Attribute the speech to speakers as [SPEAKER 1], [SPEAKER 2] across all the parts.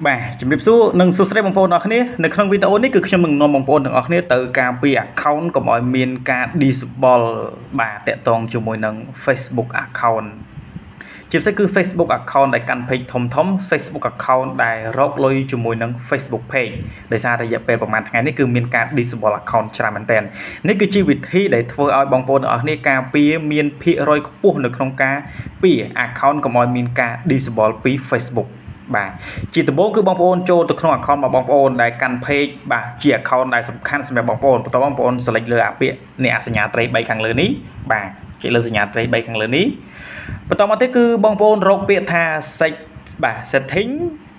[SPEAKER 1] បាទជំរាបសួរនិងសួស្តីបងប្អូនទាំងអស់គ្នានៅក្នុងវីដេអូនេះគឺខ្ញុំនឹងនាំបងប្អូនទាំងអស់គ្នាទៅការពារ account កុំឲ្យមានការ disable បាទតាក់ទងជាមួយនឹង Facebook account ជាពិសេសគឺ Facebook account ដែលកាន់ page ធំធំ Facebook account ដែលរកលុយជាមួយនឹង Facebook page ដោយសាររយៈពេលប្រហែលថ្ងៃនេះគឺមានការ disable account ច្រើនមែនទែននេះគឺជាវិធីដែលធ្វើឲ្យបងប្អូនទាំងអស់គ្នាការពារមានភាគរយខ្ពស់នៅក្នុងការពារ account កុំឲ្យមានការ disable ពី Facebook បាទជាដំបូងគឺបងប្អូនចូលទៅក្នុង account របស់បងប្អូនដែលកាន់ page បាទជា account ដែលសំខាន់សម្រាប់បងប្អូនបន្ទាប់បងប្អូន select លើអាពាក្យនេះអាសញ្ញាត្រី3ខាងលើនេះបាទចុចលើសញ្ញាត្រី3ខាងលើនេះបន្តមកទៀតគឺបងប្អូនរកពាក្យថា set បាទ setting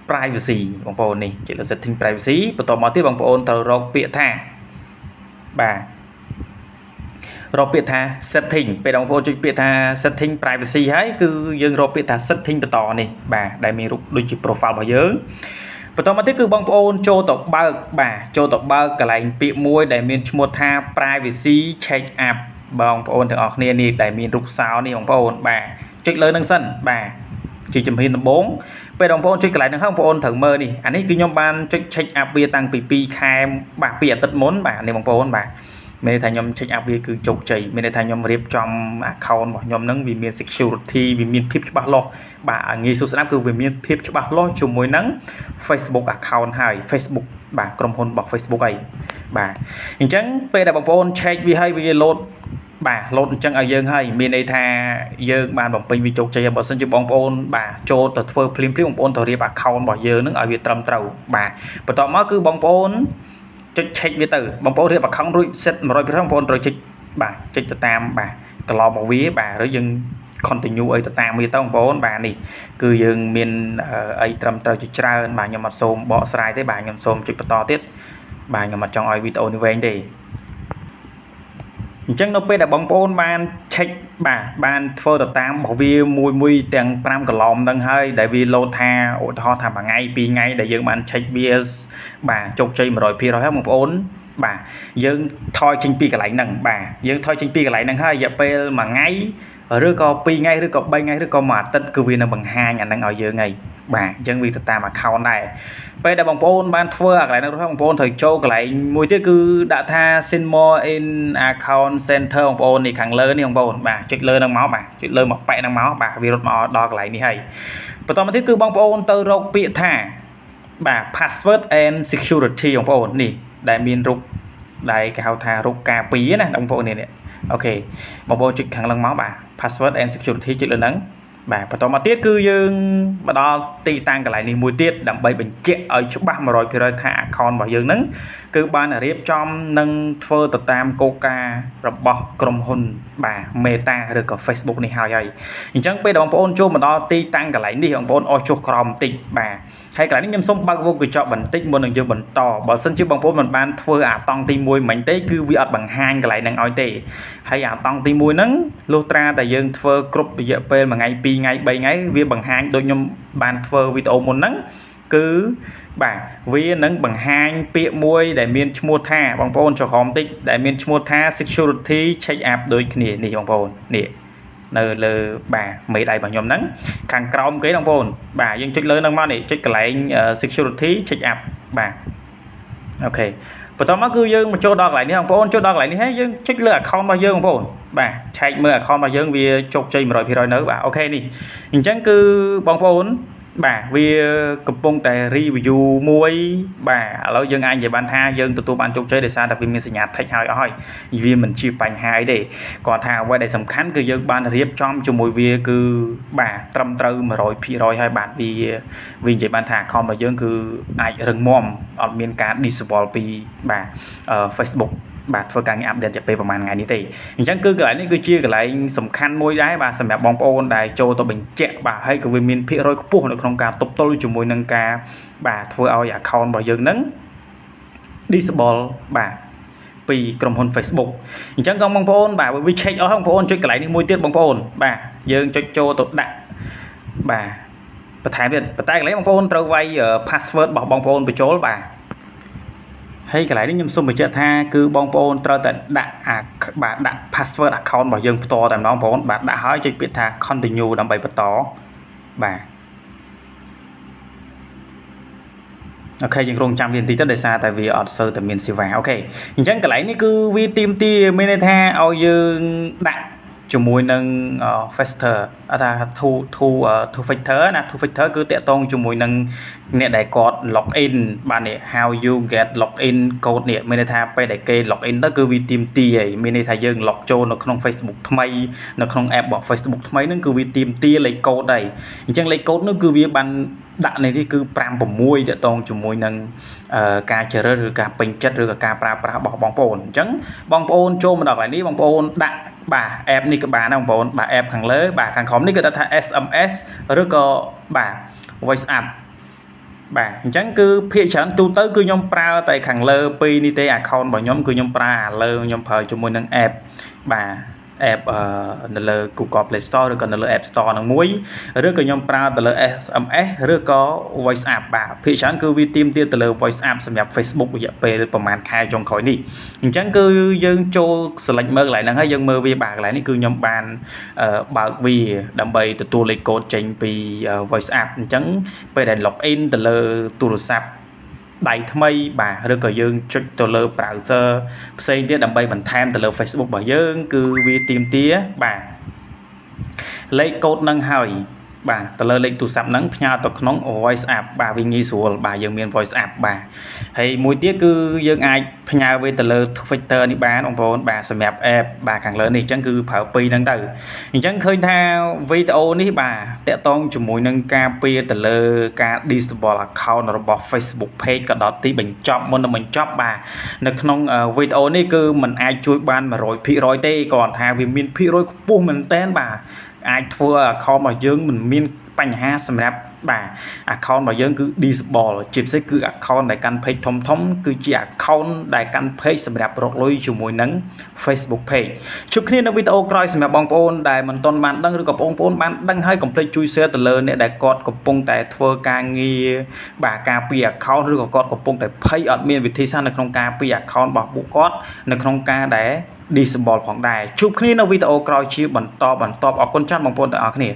[SPEAKER 1] privacy បងប្អូននេះចុចលើ setting privacy បន្តមកទៀតបងប្អូនត្រូវរកពាក្យថាបាទរកពាក្យថា setting ពេលបងប្អូនចុចពាក្យថា setting privacy ហើយគឺយើងរកពាក្យថា setting បន្តនេះបាទដែលមានរូបដូចជា profile របស់យើងបន្តមកទៀតគឺបងប្អូនចូលទៅបើកបាទចូលទៅបើកកន្លែងពាក្យមួយដែលមានឈ្មោះថា privacy check up បងប្អូនទាំងអស់គ្នានេះដែលមានរូបសោនេះបងប្អូនបាទចុចលើនឹងសិនបាទជាជំហានដំបូងពេលបងប្អូនចុចកន្លែងហ្នឹងហើយបងប្អូនត្រូវមើលនេះអានេះគឺខ្ញុំបានចុច check up វាតាំងពី2ខែបាទ2អាទិត្យមុនបាទនេះបងប្អូនបាទមានន័យថាខ្ញុំ check up វាគឺជោគជ័យមានន័យថាខ្ញុំរៀបចំ account របស់ខ្ញុំហ្នឹងវាមាន security វាមានភាពច្បាស់លាស់បាទឲ្យងាយស្រួលស្ដាប់គឺវាមានភាពច្បាស់លាស់ជាមួយនឹង Facebook account ហើយ Facebook បាទក្រុមហ៊ុនរបស់ Facebook អីបាទអញ្ចឹងពេលដែលបងប្អូន check វាហើយវា load បាទលោតអញ្ចឹងឲ្យយើងហើយមានន័យថាយើងបានបំពេញវាជោគជ័យបើសិនជាបងប្អូនបាទចូលទៅធ្វើភ្លាមភ្លាមបងប្អូនទៅរៀប account របស់យើងនឹងឲ្យវាត្រឹមត្រូវបាទបន្ទាប់មកគឺបងប្អូនចុច check វាទៅបងប្អូនរៀប account រួច set 100%បងប្អូនត្រូវចុចបាទចុចទៅតាមបាទត្រឡប់មកវាបាទឬយើង continue អីទៅតាមវាទៅបងប្អូនបាទនេះគឺយើងមានអីត្រឹមត្រូវជាច្រើនបាទខ្ញុំអត់សូមបកស្រាយទេបាទខ្ញុំសូមចុចបន្តទៀតបាទខ្ញុំអត់ចង់ឲ្យវីដេអូនេះវែងទេអញ្ចឹងនៅពេលដែលបងប្អូនបាន check បាទបានធ្វើទៅតាមរបស់វាមួយមួយទាំង5កន្លងហ្នឹងហើយដែលវាលោតថាឧទាហរណ៍ថាមួយថ្ងៃពីរថ្ងៃដែលយើងបាន check វាបាទជោគជ័យ100%ហើយបងប្អូនបាទយើងថយចេញពីកន្លែងហ្នឹងបាទយើងថយចេញពីកន្លែងហ្នឹងហើយរយៈពេលមួយថ្ងៃឬក៏2ថ្ងៃឬក៏3ថ្ងៃឬក៏មួយអាទិត្យគឺវានឹងបង្ហាញអាហ្នឹងឲ្យយើងហើយបាទអញ្ចឹងវាទៅតាម account ដែរពេលដែលបងប្អូនបានធ្វើអាកន្លែងហ្នឹងរួចបងប្អូនត្រូវចូលកន្លែងមួយទៀតគឺដាក់ថា see more in account center បងប្អូននេះខាងលើនេះបងប្អូនបាទចុចលើហ្នឹងមកបាទចុចលើមកប៉ែកហ្នឹងមកបាទវារត់មកដល់កន្លែងនេះហើយបន្តមកទៀតគឺបងប្អូនទៅរកពាក្យថាបាទ password and security បងប្អូននេះដែលមានរូបដែលគេហៅថារូបការពារណាបងប្អូននេះOK បងប្អូនចុចខាងឡើងមកបាទ password and security ចុចលើហ្នឹងបាទបន្តមកទៀតគឺយើងមកដល់ទីតាំងកន្លែងនេះមួយទៀតដើម្បីបញ្ជាក់ឲ្យច្បាស់100%ថា account របស់យើងហ្នឹងគឺបានរៀបចំនិងធ្វើទៅតាមគោលការណ៍របស់ក្រុមហ៊ុនបាទ Meta ឬក៏ Facebook នេះហើយហើយអញ្ចឹងពេលដែលបងប្អូនចូលមកដល់ទីតាំងកន្លែងនេះបងប្អូនអស់ចុះក្រោមបន្តិចបាទហើយកន្លែងនេះខ្ញុំសូមបើកវងកញ្ចក់បន្តិចមុននឹងយើងបន្តបើសិនជាបងប្អូនមិនបានធ្វើអាតង់ទី1មិញទេគឺវាអត់បង្ហាញកន្លែងហ្នឹងឲ្យទេហើយអាតង់ទី1ហ្នឹងលុះត្រាតែយើងធ្វើគ្រប់រយៈពេល1ថ្ងៃ2ថ្ងៃ3ថ្ងៃវាបង្ហាញដូចខ្ញុំបានធ្វើវីដេអូមុនហ្នឹងគឺបាទវានឹងបង្ហាញពាក្យមួយដែលមានឈ្មោះថាបងប្អូនចុះក្រោមតិចដែលមានឈ្មោះថា security check up ដូចគ្នានេះបងប្អូននេះនៅលើបាទមេដៃរបស់ខ្ញុំហ្នឹងខាងក្រោមគេបងប្អូនបាទយើងចុចលើហ្នឹងមកនេះចុចកន្លែង security check up បាទ OK បន្ទាប់មកគឺយើងមកចូលដល់កន្លែងនេះបងប្អូនចូលដល់កន្លែងនេះហើយយើងចុចលើ account របស់យើងបងប្អូនបាទឆែកមើល account របស់យើងវាជោគជ័យ100%នៅបាទ OK នេះអញ្ចឹងគឺបងប្អូនបាទវាកំពុងតែ review មួយបាទឥឡូវយើងអាចនិយាយបានថាយើងទទួលបានជោគជ័យដោយសារតែវាមានសញ្ញា tick ហើយអស់ហើយវាមិនជាបញ្ហាអីទេគាត់ថាអ្វីដែលសំខាន់គឺយើងបានរៀបចំជាមួយវាគឺបាទត្រឹមត្រូវ100%ហើយបាទវាវានិយាយបានថា account របស់យើងគឺអាចរឹងមាំអត់មានការ disable ពីបាទ Facebook បាទធ្វើការងារ update រយៈពេលប្រហែលថ្ងៃនេះទេអញ្ចឹងគឺកន្លែងនេះគឺជាកន្លែងសំខាន់មួយដែរបាទសម្រាប់បងប្អូនដែលចូលទៅបញ្ជាក់បាទហើយក៏វាមានភាគរយខ្ពស់នៅក្នុងការទប់ទល់ជាមួយនឹងការបាទធ្វើឲ្យ account របស់យើងហ្នឹង disable បាទពីក្រុមហ៊ុន Facebook អញ្ចឹងក៏បងប្អូនបាទវា check អស់បងប្អូនចុចកន្លែងនេះមួយទៀតបងប្អូនបាទយើងចុចចូលទៅដាក់បាទបន្ថែមទៀតប៉ុន្តែកន្លែងបងប្អូនត្រូវវាយ password របស់បងប្អូនបញ្ចូលបាទហើយកន្លែងនេះខ្ញុំសូមបញ្ជាក់ថាគឺបងប្អូនត្រូវតែដាក់អាបាទដាក់ password account របស់យើងផ្ទាល់តែម្ដងបងប្អូនបាទដាក់ហើយចុចពាក្យថា continue ដើម្បីបន្តបាទ OK យើងរងចាំវាបន្តិចទៅដោយសារតែវាអត់សូវតែមានសេវា OK អញ្ចឹងកន្លែងនេះគឺវាទៀមទាមានន័យថាឲ្យយើងដាក់ជាមួយនឹង factor អត់ថា two factor ណា two factor គឺតាក់ទងជាមួយនឹងអ្នកដែលគាត់ log in បាទនេះ how you get log in code នេះមានន័យថាពេលដែលគេ log in ទៅគឺវាទៀមទាហើយមានន័យថាយើង log ចូលនៅក្នុង Facebook ថ្មីនៅក្នុង app របស់ Facebook ថ្មីហ្នឹងគឺវាទៀមទាលេខកូដហើយអញ្ចឹងលេខកូដនោះគឺវាបានដាក់នេះគឺ5 6តាក់ទងជាមួយនឹងការជ្រើសឬការពេញចិត្តឬក៏ការប្រើប្រាស់របស់បងប្អូនអញ្ចឹងបងប្អូនចូលមកដល់កន្លែងនេះបងប្អូនដាក់បាទ app នេះក៏បានដែរបងប្អូនបាទ app ខាងលើបាទខាងក្រោមនេះគឺដាក់ថា SMS ឬក៏បាទ WhatsApp បាទអញ្ចឹងគឺភាគច្រើនទូទៅគឺខ្ញុំប្រើតែខាងលើពីរនេះទេ account របស់ខ្ញុំគឺខ្ញុំប្រើអាលើខ្ញុំប្រើជាមួយនឹង app បាទ app នៅលើ Google Play Store ឬក៏នៅលើ App Store នឹងមួយឬក៏ខ្ញុំប្រើទៅលើ SMS ឬក៏ WhatsApp បាទភាគច្រើនគឺវាទៀមទាទៅលើ WhatsApp សម្រាប់ Facebook រយៈពេលប្រហែលខែចុងក្រោយនេះអញ្ចឹងគឺយើងចូល select មើលកន្លែងហ្នឹងហើយយើងមើលវាបាទកន្លែងនេះគឺខ្ញុំបានបើកវាដើម្បីទទួលលេខកូដចេញពី WhatsApp អញ្ចឹងពេលដែល log in ទៅលើទូរស័ព្ទដៃថ្មីបាទឬក៏យើងចុចទៅលើ browser ផ្សេងទៀតដើម្បីបន្ថែមទៅលើ Facebook របស់យើងគឺវាទាមទារបាទលេខកូដនឹងហើយបាទទៅលើលេខទូរស័ព្ទហ្នឹងផ្ញើទៅក្នុង WhatsApp បាទវាងាយស្រួលបាទយើងមាន WhatsApp បាទហើយមួយទៀតគឺយើងអាចផ្ញើវាទៅលើ Twitter នេះបានបងប្អូនបាទសម្រាប់ app បាទខាងលើនេះអញ្ចឹងគឺប្រើពីរហ្នឹងទៅអញ្ចឹងឃើញថាវីដេអូនេះបាទតាក់ទងជាមួយនឹងការពារទៅលើការ disable account របស់ Facebook page ក៏ដល់ទីបញ្ចប់មុននឹងបញ្ចប់បាទនៅក្នុងវីដេអូនេះគឺมันអាចជួយបាន100%ទេគ្រាន់ថាវាមានភាគរយខ្ពស់មែនតើបាទអាចធ្វើឲ្យ account របស់យើងមិនមានបញ្ហាសម្រាប់បាទ account របស់យើងគឺ disable ជាពិសេសគឺ account ដែលកាន់ page ធំធំគឺជា account ដែលកាន់ page សម្រាប់រកលុយជាមួយនឹង Facebook page ជួបគ្នានៅវីដេអូក្រោយសម្រាប់បងប្អូនដែលមិនទាន់បានដឹងឬក៏បងប្អូនបានដឹងហើយកុំភ្លេចជួយ share ទៅលើអ្នកដែលគាត់កំពុងតែធ្វើការងារបាទការពារ account ឬក៏គាត់កំពុងតែភ័យអត់មានវិធីសាស្ត្រនៅក្នុងការពារ account របស់ពួកគាត់នៅក្នុងការដែល disable ផងដែរជួបគ្នានៅវីដេអូក្រោយជាបន្តបន្ទាប់អរគុណច្រើនបងប្អូនទាំងអស់គ្នា។